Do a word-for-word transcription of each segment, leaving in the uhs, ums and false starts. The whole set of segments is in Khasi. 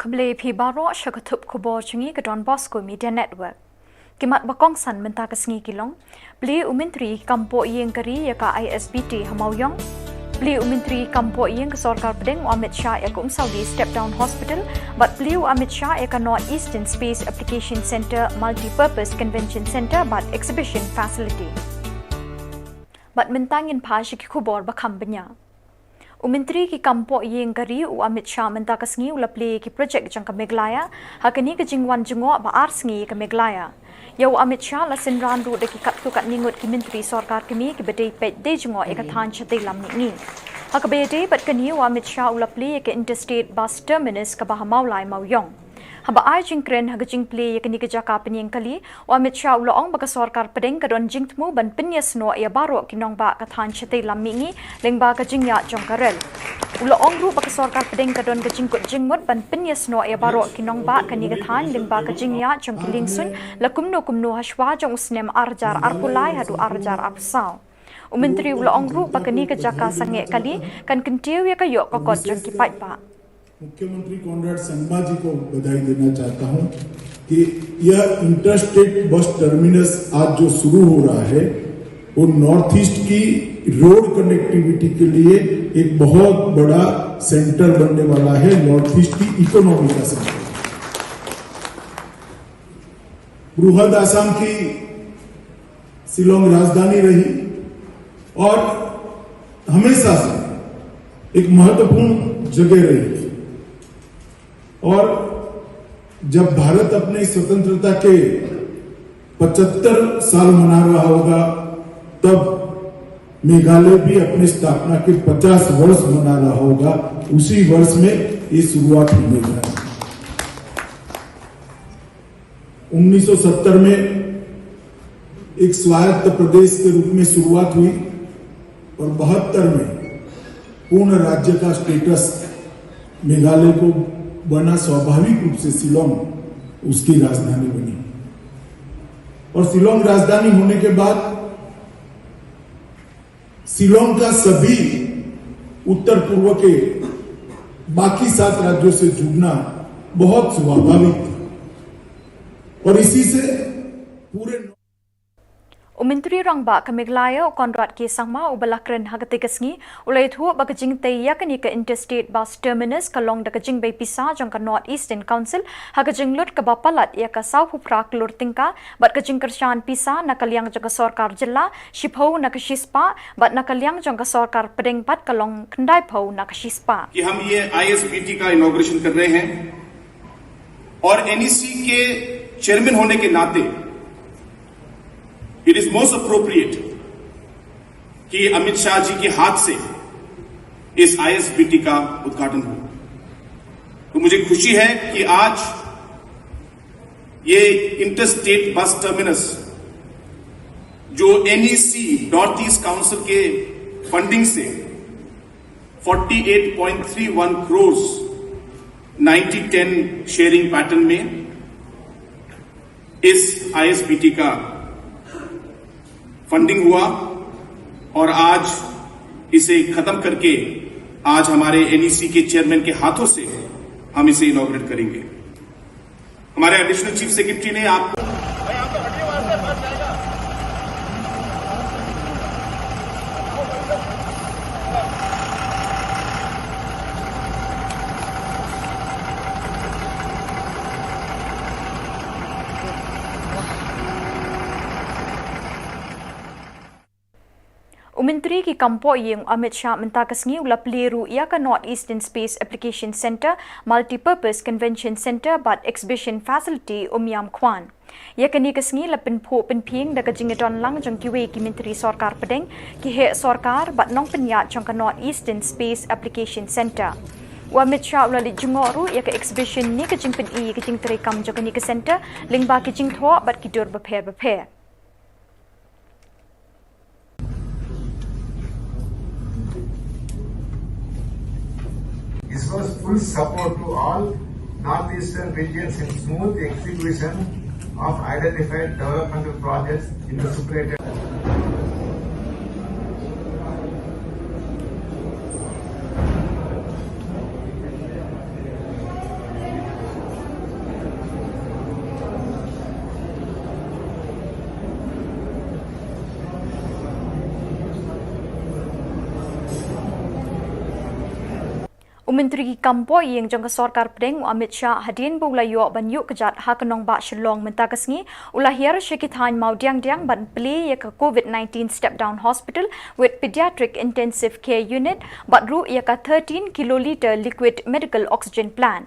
Khublei phi baroh sha ka thup khubor jong ngi ka Don Bosco Media Network. Ki mat ba kongsan mynta ka sngi ki long: Plie u Myntri kam poh ïing ka ri ïa ka I S B T ha Mawïong. Plie u Myntri kam poh ïing ka Sorkar Pdeng u Amit Shah ïa ka Umsawli Step Down Hospital. Bad plie u Amit Shah ïa ka North Eastern Space Application Centre Multi-Purpose Convention Centre bad Exhibition Facility. Bad mynta ngin phai sha ki khubor ba kham bniah. U Myntri ki kam poh ïing ka ri u Amit Shah mynta ka sngi u la plie ki project jong ka Meghalaya ha kane ka jingwan jngoh ba ar sngi ka Meghalaya. Ïa u Amit Shah la synran ruh da ki katto katne ngut ki Myntri Sorkar Kmie kiba dei peit dei jngoh ïa ka thaiñ shatei lam mihngi. Ha kaba ïadei bad kane u Amit Shah u la plie ïa ka Interstate Bus Terminus kaba ha Mawlai Mawïong. Haba ai jingkren ha ka jingplie ïa kane ka jaka pynïeng kali, u Amit Shah u la ong ba ka Sorkar Pdeng ka don jingthmu ban pynïasnoh ïa baroh ki nongbah ka thaiñ shatei lam mihngi lyngba ka jingïaid jong ka rel. U la ong ruh ba ka Sorkar Pdeng ka don ka jingkut jingmut ban pynïasnoh ïa baroh ki nongbah kane ka thaiñ lyngba ka jingïaid jong ki liengsuiñ la kumno kumno ha shuwa jong u snem ar hajar arphew lai haduh ar hajar arphew saw. U Myntri u la ong ruh ba kane ka jaka sangeh kali kan kyntiew ïa ka ïoh ka kot jong ki paidbah. मुख्यमंत्री कॉनराड संगमा जी को बधाई देना चाहता हूं कि यह इंटरस्टेट बस टर्मिनस आज जो शुरू हो रहा है, वो नॉर्थ ईस्ट की रोड कनेक्टिविटी के लिए एक बहुत बड़ा सेंटर बनने वाला है, नॉर्थ ईस्ट की इकोनॉमी का सेंटर। बृहद आसाम की शिलोंग राजधानी रही और हमेशा से एक महत्वपूर्ण जगह रही थी। और जब भारत अपनी स्वतंत्रता के पचहत्तर साल मना रहा होगा, तब मेघालय भी अपनी स्थापना के पचास वर्ष मना रहा होगा। उसी वर्ष में ये शुरुआत होने जा रही है। उन्नीस सौ सत्तर में एक स्वायत्त प्रदेश के रूप में शुरुआत हुई और बहत्तर में पूर्ण राज्य का स्टेटस मेघालय को बना। स्वाभाविक रूप से शिलोंग उसकी राजधानी बनी और शिलोंग राजधानी होने के बाद शिलोंग का सभी उत्तर पूर्व के बाकी सात राज्यों से जुड़ना बहुत स्वाभाविक था और इसी से पूरे U Myntri Rangbah ka Meghalaya u Conrad K Sangma uba la kren ha katei ka sngi u la ïathuh ba ka jingtei ïa kane ka Interstate Bus Terminus ka long da ka jingbei pisa jong ka North Eastern Council ha ka jinglut kaba palat ïa ka sawphew phra klur tyngka bad ka jingkyrshan pisa na ka liang jong ka sorkar jylla shiphew na ka shispah bad na ka liang jong ka Sorkar Pdeng pat ka long khyndaiphew na ka shispah. कि हम ये आईएसबीटी का इनॉगरेशन कर रहे हैं और एनईसी के चेयरमैन होने के नाते इट इज मोस्ट अप्रोप्रिएट कि अमित शाह जी के हाथ से इस आईएसबीटी का उद्घाटन हो। तो मुझे खुशी है कि आज ये इंटरस्टेट बस टर्मिनस जो एनईसी नॉर्थ ईस्ट काउंसिल के फंडिंग से forty eight point three one crores ninety ten शेयरिंग पैटर्न में इस आईएसबीटी का फंडिंग हुआ और आज इसे खत्म करके आज हमारे एनईसी के चेयरमैन के हाथों से हम इसे इनॉगरेट करेंगे। हमारे एडिशनल चीफ सेक्रेटरी ने आपको U Myntri ki kam poh ïing u Amit Shah mynta ka sngi u la plie ruh ïa ka North Eastern Space Application Centre, Multipurpose Convention Centre bad Exhibition Facility Umiam Khwan. Ïa kane ka sngi la pynphuh pynphieng da ka jingïadon lang jong kiwei ki myntri sorkar pdeng, ki heh sorkar bad nongpynïaid jong ka North Eastern Space Application Centre. U Amit Shah u la leit jngoh ruh ïa ka exhibition ne ka jingpyni ïa ka jingtrei kam jong kane ka centre lyngba ki jingthoh bad ki dur bapher bapher. ISRO's full support to all Northeastern regions in smooth execution of identified developmental projects in the superlative. Myntri ki kam poh ïing jong ka sorkar pdeng u Amit Shah hadien ba u la ïoh ban ïuh kjat ha ka nongbah Shillong mynta ka sngi, u la hiar sha ki thaiñ Mawdiangdiang ban plie ïa ka COVID nineteen step down hospital with pediatric intensive care unit bad ruh ïa ka thirteen kiloliter liquid medical oxygen plant.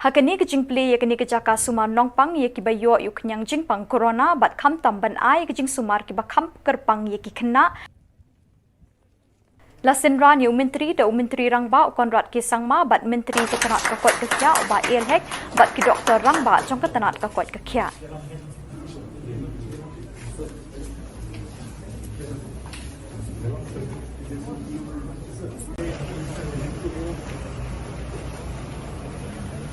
Ha kane ka jingplie ïa kane ka jaka sumar nongpang ïa kiba ïoh ïa u khñiang jingpang corona bad khamtam ban ai ïa ka jingsumar kiba kham kyrpang ïa ki khynnah, la synran ïa u Myntri da u Myntri Rangbah u Conrad K Sangma bad Myntri ka tnat ka koit ka khiah u Bah A L Hek bad ki doktor rangbah jong ka tnat ka koit ka khiah.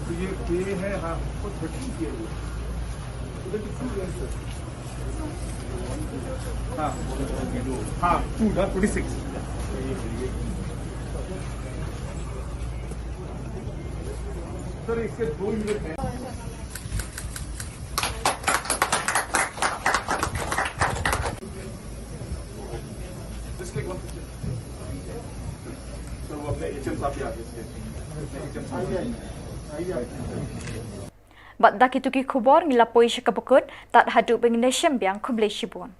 तो ये ये है, हाँ, वो थर्टीन किया हुआ। उधर कितनी है, सर? हाँ, हाँ, टू ना, ट्वेंटी सिक्स। सर, इसके दो यूनिट हैं। Just take one picture. सर, वो अपने एचएम साहब भी आ गए इसके। अपने एचएम साहब। Bad da kito ki khubor ngi la poi sha kaba kut, tad haduh ba ngin ïashem biang, khublei shibun.